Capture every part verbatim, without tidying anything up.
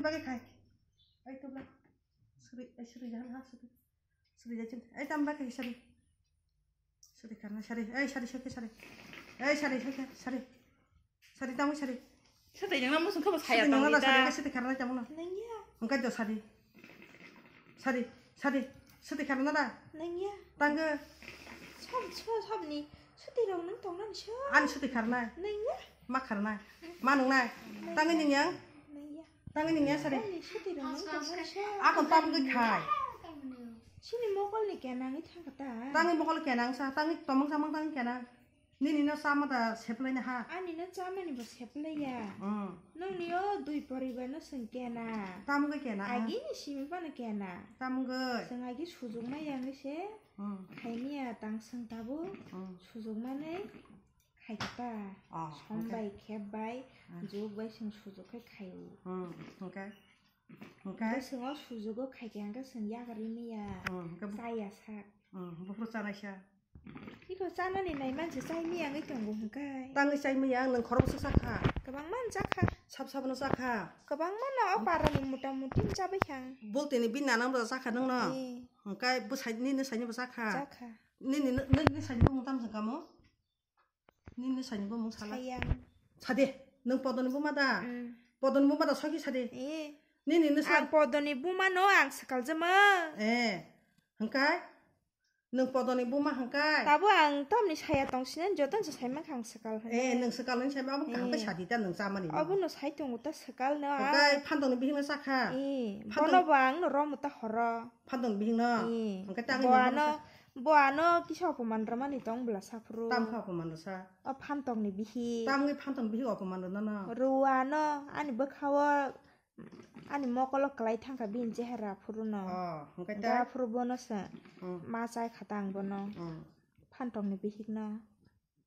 Bagwi khai. Ai to ba. Suri, ai suri jahan ha suri. Suri jachin. Ai tam bagwi sari. Sari karna sari. Ai sari sari sari. Ai sari sari sari. Sari tamo sari. Sari yang namu sungkha ba saya. Sari yang namu sari sari karna tamo na. Nangya. Engka jo sari. Sari sari. Sari karna da. Nangya. Tangga. Sab sab sab ni. Sari rong nang tong nang sha. Ani sari karna. Nangya. Ma karna. Ma nung na. Tangga ning yang. Nangya. Tangwi nini asari. Ani sati rong nang tong nang sha. Akon tam gwi khai. Sini mokol ni kenang i thang kata. Tangwi mokol kenang sa, tangwi tomong samang tangwi kenang. Nini no sama da seplai na ha. Ani no chamani bo seplai ya. Hmm. Nong ni o dui poribar no seng kena. Tam gwi kena. Agi ni simi pa no kena. Tam gwi. Seng agi sujung ma yang se. Hmm. Khaini ya tang seng tabu. Hmm. Sujung ma nei. Khai kha ta. Oh, som hwnkhe? Bai, khep bai, ah, jug bai, chwng sujuk khai khai-o. Hmm, hwnkhe? Hwnkhe? Hwnkhe chwng o sujugo khai khe hwnkhe chwng yakarwi manya. Hmm, hwnkhe bu-, chaya sak. Hmm, buphuru chanai sa. Iko chanani nai mansi chai manya wngwi tongo hwnkhe. Tangwi chai manya, nwng khoroksa chakha. Kwbangma no chakha. Sab sabo no chakha. Kwbangma no o parani mota moti no chabai kha ang. Bultini bini nanang bo chakha nwng no. Eh. Hwnkhe bwsai nini saini bo chakha. Chakha. Nini, nini saini bo mota msang kamo? Nini saini bumung sala. Sayang. Sade, nwng Podoni buma da? Mm. Podoni buma da soki sade. Eh. Nini nisa. Ang Podoni buma no ang swkal jama. Eh. Hwnkhe? Nwng Podoni buma hwnkhe? Tabo ang tamni saya tong sinani joto se saimang kha ang swkal hwnwi. Eh, nwng swkal hwnwi saimang abo kaham khe sadi ta nwng chamani no. Obo no sai tongo ta swkal no. Hwnkhe phandokni bihikno sakha. Eh. Phandok- bono bo ang no romo ta horo. Phandokni bihikno. Eh. Hwnkhe tangwi bo nwng ano sa- Bo ano kisa opoman rwmani tong bwla saphuru. Tam kha opoman rwsa? O phantokni bihik. Tamni phantokni bihik opoman rwna no? Rw ano ani bwkha-o ani mokolo kwlai thangkha bini chehera phuru no. Oh, hwnkhe ta? Aphuru bono se ma chai kha ta ang bono. Hmm. Phantokni bihik no.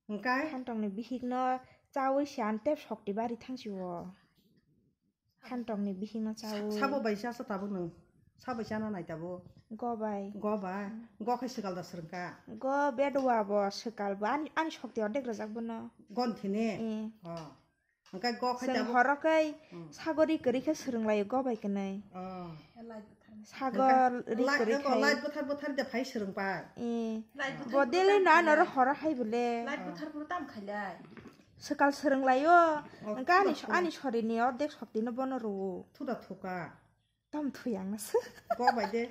Hwnkhe? Phantokni bihik no chawi se ang tei sokti bari thangsi o. Phantokni bihikno chawi. Sabo bai chasa tabuk nwng? Sabo chana nai tabuk? Go bai. Go bai? Mm. Go khai swkal da swrwngkha? Go bedwa bo swkal bo ani, ani sokti ordek rwjak bono. Gon thini? Eh. Oh. Hwnkhe go khai tabuk? Chwng horo khai sagori kwrwi khe swrwng laio go bai kwnwi. Oh. Sagor ri kwrwi khai. Light bwthar bwthar de phai swrwng pai. Eh. Bo delai no ano ro horo hai bole. Light bwthar bwthar tam khailai. Swkal swrwng laio. Oh, hwnkhe ani, ani sorini ordek soktino bono rwo. Thuda thuka. Tam thuyang na se. Go bai de.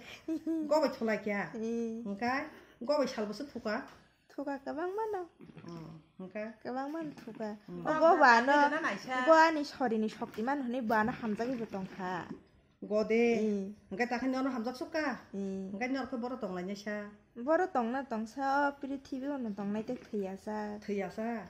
Go bai thulai kya. Eh. Hwnkhe go bai salbo se thuka. Thuka kwbangma no. Oh, hwnkhe? Kwbangma no thuka. Hmm. O go ba no, go ani sorini sokti man hwnwi ba no hamjagwi bo tongkha. Go de. Hmm. Hwnkhe ta khe nono hamjak sukha. Hmm. Hwnkhe norok khe boro tonglainai sa. Boro tongna tongsa o prithibi o no tongnai tei thwiya sa. Thwiya sa.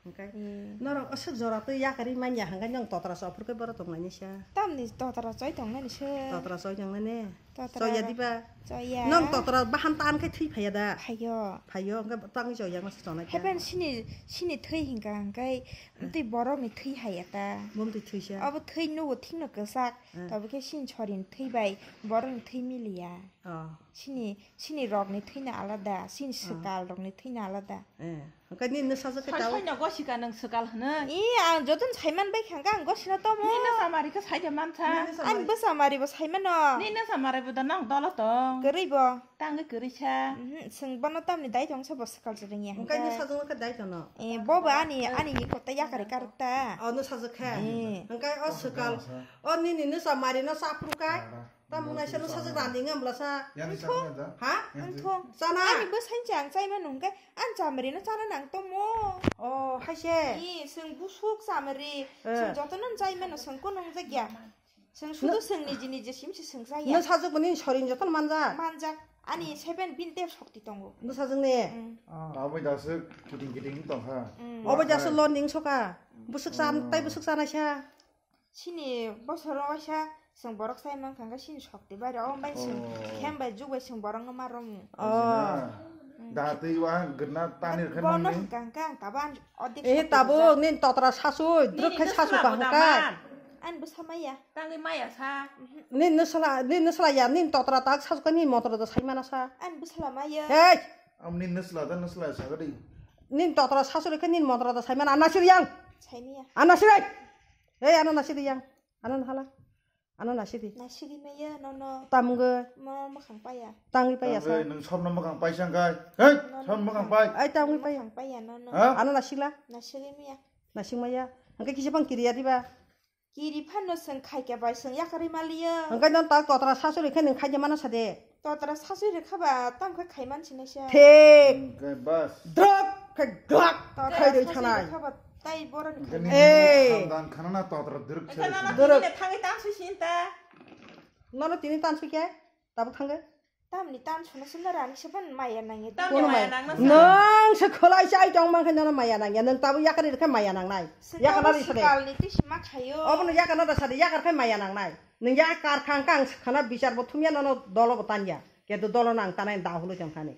Hwnkhe norok aswk jora twi yakarwi manya hwnkhe nwng totra choi aphuru khe boro tonglainai sa. Tamni totra choi tongnani se. Totra choi tongnani. Totra. Choya diba? Choya. Nwng totra bahan tan khe thwi phaiya da? Phaio. Phaio, hwnkhe tangwi choya ma se tongnai khe. Heben sini, sini thwi hingka hwnkhe twi borokni thwi haiya ta. Bumtwi thwisa. Abo thwi nugo thikno kwchak. Eh. Tabo khe sini sorini thwi bai borokni thwi miliya. Oh. Sini, sini rokni thwina alada, sini swkal rokni thwina alada. Eh. Hwnkhe nini nwsajwk khe tao? Sal saino gosika nwng swkal hwnwi. I, ang jotono saiman bai kha, ang gosina tomo. Nini nwsa mari khe saida mansa. Ani bwsa mari bo saimano. Nini nwsa mari bo da nang dolo tong. Kwrwi bo. Tangwi kwrwi sa. Mhm, chwng bono tamni dai tong sa bo swkal se rwngya hwnkhe. Hwnkhe nwsajwk khe dai tono. Eh, bo bo ani, ani ni kota yakari karta. Oh, nwsajwk khe. Eh. Hwnkhe o swkal. O nini nwsa mari no sa phuru kai. Tamo naisano sajak rani wngya bwlasa. Yani sakna da? Ha? Wngthung. Chana? Ani bwsai chang chaima nungkhe, ani chamrino chana nang tomo. Oh, haise. Ni, chwng busuk chamri, eh, chwng jotono chaimano chwng kunu wngjakya. Chwng sudu chwng niji niji simsi chwng chaya. No sajak boni sorin jotono manjak. Manjak. Ani seven bin te sokti tongo. No sajak ne? Mm. Oh. Aboi daso kiting kiting tongkha. Mm. Aboi daso lo ning soka. Busuk chan, mm, tai busuk chanaisa. Chini bosoro waisa chwng borok sai mankha hwnkhe chini sokti bai rw, o bai chwng, oh, khem bai juk bai chwng borokno ma rwmung. Oh. Da twi wa gwrna tanir khe bono nangni. Hwnkha hwnkhe ang tabo ani ordek, eh, sokti tabo rijak. Nini totra sasu, druk khai sasu ka hwnkha. Ani bwsa maya. Tangwi maya sa. Mhm. Nini nwsla, nini nwsla ya, nini totra tak sasu ka, nini motora da sai mana sa. Ani bwsla maya. Hey! Am nini nwsla da nwsla sa gadi. Nini totra sasu rikhe nini motora da sai mana, anasir yang. Sai maya. Anasir ai. Ei, ano nasi riyang, ano nahala. Ano nasidi. Nasidi maya nono. Tamgwi. Mo mwkhang paya. Tangwi paya sa. Tangwi, nwng sobno mwkhang paisa hwnkhe. Hei, nono sob mwkhang pai. Ai tangwi paya. Mwkhang paya nono. Ha? Ano nasigla. Nasidi maya. Nasing maya. Hwnkhe kisa bang kiriya diba. Kiri phano swng khaikya bai swng yakarwi maliya. Hwnkhe non tak totra sasuri khe nwng khaikya mano sade. Totra sasuri khaba tam khe khaiman sinaisa. Thik. Hwnkhe bas. Drak khe glak. Totra khairwi sasuri thanai. Khaba tai boroni khaiman. Ei. Khandan khanana totra drak sasuri. Drak. Thangwi tam sui sinta. Nono tini tan sui khe? Tabuk thangwi. Tamni tan suna suna rani se ban maya nangya. Tamni kono maya maya nangna sa. Nwng se khwlai chai tong man khe nono maya nangya. Nwng tabuk yakari rwkhe maya nangnai. Yakar nari sade. Sikalni twi sima khayo. Obono yakar nada sade, yakar khe maya nangnai. Nwng yakar khang kang khana bichar bo thumya nono dolo bo tanya. Kedo dolo nang tanai da hulu tong khani.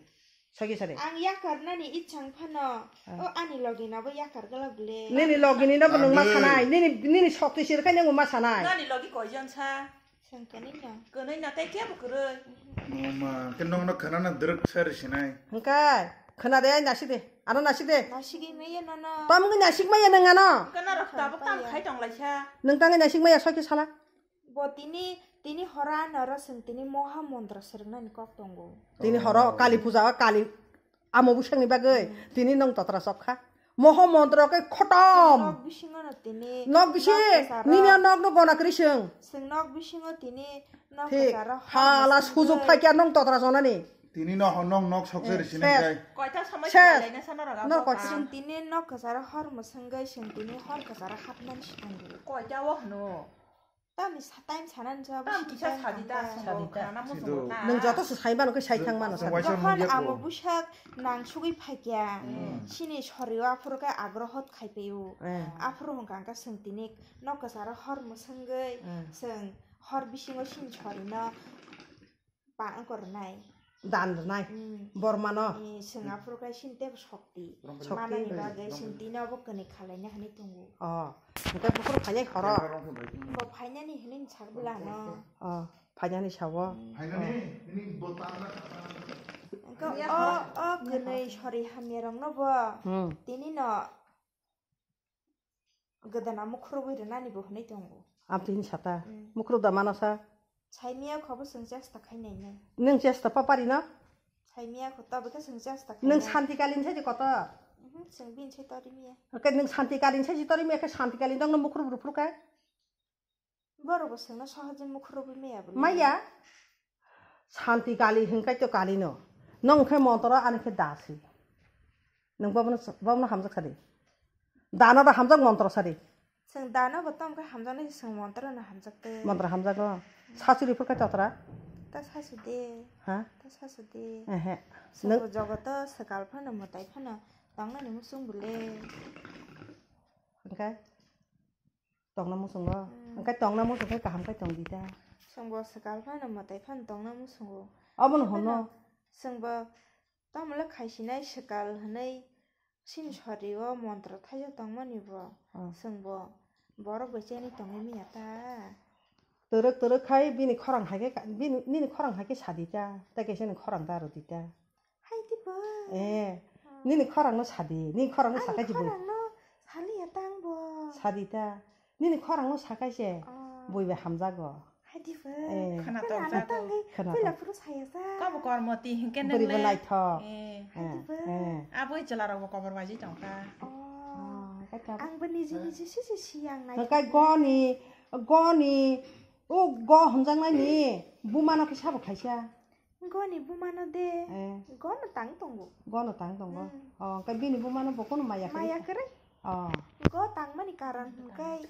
Sogi sade. Ang yakar nani ichang phano. Ah. O ani logi nabo yakar gala bole. Nini logi ni nabo nwng ma sanai. Nini, nini sokti sir khai nwng ma sanai. Nani logi koijon sa? Sengkani no. Kwnwi na tei kebo kwrwi. Mama, ke nong no khana na drak sari sinai. Hwnkhe, khana de, ai nasi de. Ano nasi de. Nasigi meye nono. Tam ngi nasik maya nang ano. Kana rok tabuk tam khai tong laisa. Nang tang ngi nasik maya soki sala. Bo tini, tini hora noro seng tini moha mantra sergnani kok tongo. Tini horo Kali puja o Kali amo bwsakni bagwi tini nong totra sok kha. Moho montro khe khotom. Nok bisingo no tini. Nok bisi, nok kwcharo. Nini a nok no gona kwrwi swng. Swng nok bisingo tini nok kwcharo. Thik. Hala sujuk phaikya nong totra sonani. Tini no hon nok nok sok seri sinai kai. Koita samai khwlaina sana raga. Nok koita. Swng tini nok kwcharo hor mwswngwi swng tini hor kwcharo hapnani swkango. Koita o hwno. Tamni sa-, time sanani jawab. Tam kisa sadita, sadita. Khana muchungo ta. Nwng joto se sai mano khe sai thang mano sa. Jokhon amo busak nang sugwi phaikya, sini sorio aphuru khe agrohot khaipaio. Aphuru hwnkha hwnkha swng tini nok kwcharo hor mwswngwi swng hor bisingo sini sorino. Pa wngkor rwnai. Dan rwnai. Bormano. Swng aphuru khe sini tebo sokti. Sokti. Manani bagwi swng tini obo kwnwi khalaina hwnwi tongo. Oh. Hwnkhe buphuru phainai horo. Bo phainani hwnwi sak bwlano. Oh. Phainani sao. Phainani hwnwi bo tanna. Hwnkhe o, o kwnwi sori hamya rokno bo. Tini no. Gwdana mukhurubwi rwnani bo hwnwi tongo. Amtwi hini sata. Mukhurub da mano sa. Saimia kho bo chwng chesta khainai nai. Nwng chesta papari no? Saimia kho tobo khe chwng chesta khainai. Nwng santi kalin sai di koto. Chwng bini sai tori miya. Oke nwng santi kalin sai di tori miya khe santi kalin dong no mukhurub rupru khe. Borok bo swngno sohojwi mukhurubwi maya bwle. Maya. Santi kali hwnkhe to kali no. Nwng khe montro ani khe dasi. Nwng bobono, bobono hamjak sadi. Dano da hamjak montro sadi. Swng dano bo tom khe hamjaknai swng montro no hamjak te. Montro hamjago. Sasuri phur khe totra. Ta sasu de. Ha? Ta sasu de. Ehe. Swng bo jogoto swkal phano mwtai phano tongnani muchung bwle. Hwnkhe? Tongna muchungo. Hwnkhe tongna muchung khe kaham khe tong di ta. Chwngbo swkal phano mwtai phano tongna muchungo. Obono hwnno. Chwngbo tamole khaisinai swkal hwnwi sini sorio montro thaijak tongmani bo. Chwngbo borok bai cheni tongwi manya ta. Twrwk twrwk khai bini khorang hai khe, bini, nini khorang hai khe sadi ta. Tei kaisa ni khorang ta rw di ta. Hai di ba. Eh, nini khorang no sadi, nini khorang no sakai jibo. Khorang no sali ya tang bo. Sadi ta. Nini khorang no sakai se. Bui bai hamjago. Hai di ba. Eh. Khana tong jago. Khana tong. Pila phuru saya sa. Kabo kormo ti hingke nang le. Buri bo naithok. Eh. Hai di ba. Aboi chwla rok bo kobor baji tong kha. Oh. Ang bo niji niji si si siyang nai. Hwnkhe goni, goni, o go hwnjaknai ni buma no khe sabo khaisa. Goni bumano de. Eh. Gono tang tongo. Gono tang tongo. Hmm. Oh, khe bini bumano bo kono maya kwrwi. Maya kwrwi. Oh. Go tangmani karon hwnkhe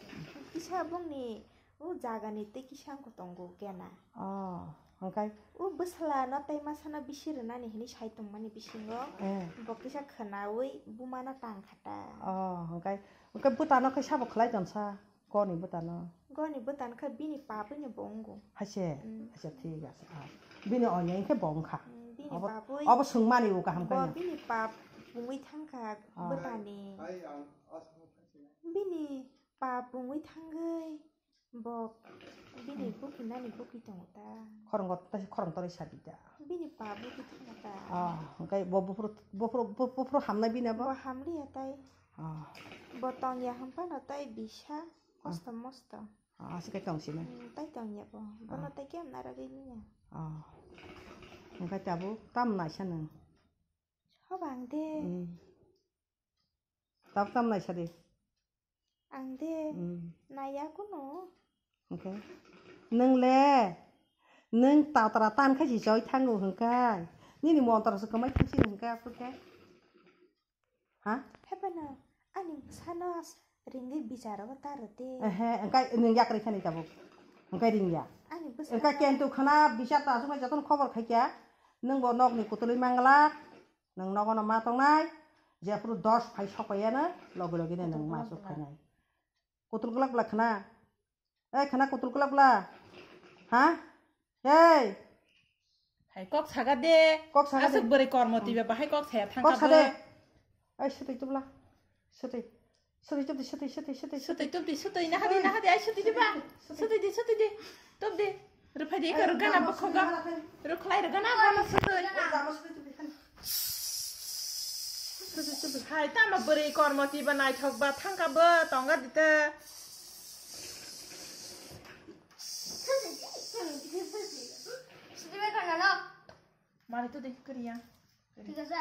kisa bongni o jagani tei kisa wngkha tongo kena. Oh, hwnkhe? O bwsla no tei masa no bisi rwnani hwnwi sai tongmani bisingo. Eh. Bo kisa khwnaui bumano tang kha ta. Oh, hwnkhe? Hwnkhe bwtano khe sabo khlai tonsa? Goni bwtano. Goni bwtano khe bini pap wngya bo wngo. Haise, mm, haise thik ase. Ah. Bini onya khe bo wngkha. Mm, bini pap wi. Obo, obo swngmani o kaham khe. Bo bini pap wngwi thangkha bwtani. Bini pap wngwi thangwi bo bini bukinani buki tongo ta. Khorang, khorang torwi sadi ta. Bini pap buki thangkha ta. Ah, hwnkhe bo buphuru, buphuru, buphuru hamnai bini abo? Bo hamliya tai. Ah. Bo tongya hwnphano tai bisa kosto mosto. Ah, aswk khe tong sini. Hmm, tai tong ya bo. Bono Ah. Tai khe amna ragwi niya. Ah. Hwnkhe tabuk tam naisa nwng. Hoba ang de. Hmm. Tabuk tam naisa de. Ang de. Hmm. Naya kuno. Hwnkhe nwng le nwng tatra tan khe si choi thango hwnkhe. Nini montro se kwmai thang sini hwnkhe aphuru khe. Ha? Hebeno, ani bwsano as-, ringwi bicharo ta rwdi. Ehe, engkai nwng yak rikha ni tabuk. Engkai ringya. Ani bwsano. Engkai kentu khana bichar ta asuknai jotono khobor khaikya. Nwng bo nokni kutulwi manglak. Nwng nogono ma tongnai. Jephuru dos phai sokpaiya na, logi logi no nwng ma suk khainai. Kutul glak glak khana. Ei, khana kutul kulak bla. Ha? Ei. Hai kok saga de. Kok saga de. Aswk bwrwi kormo twiba bahai kok saya thangka. Kok sa de. Ei, sutwi tubla. Sutwi. Sutwi tubdi, sutwi, sutwi, sutwi. Sutwi tubdi, sutwi, nahadi, nahadi, ai sutwi diba. Sutwi di, sutwi di. Tubdi. Rwphai di, rwgana bokhogo. Rwkhlai rwgana bono sutwi. Sutwi tubdi, khani. Hai, tamo bwrwi kormo twiba naithok ba thangka bo tonga dita. Mari to de, kariya. ঠিক আছে।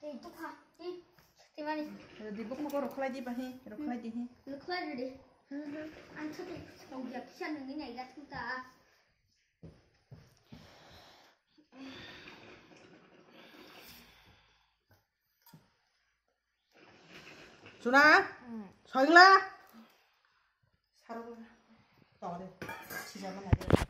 এই তো খা, এই, সত্যি মানে। Rwdi bokhogo rwkhlai di bahi, rwkhlai di hi. Rwkhlai rwdi। Hmm, hmm. Ang sotwi, tong ya, kisa nungni nai ga thung ta. Suna? Hmm. Soingla? Sarok la. Tong de. Sijak na de.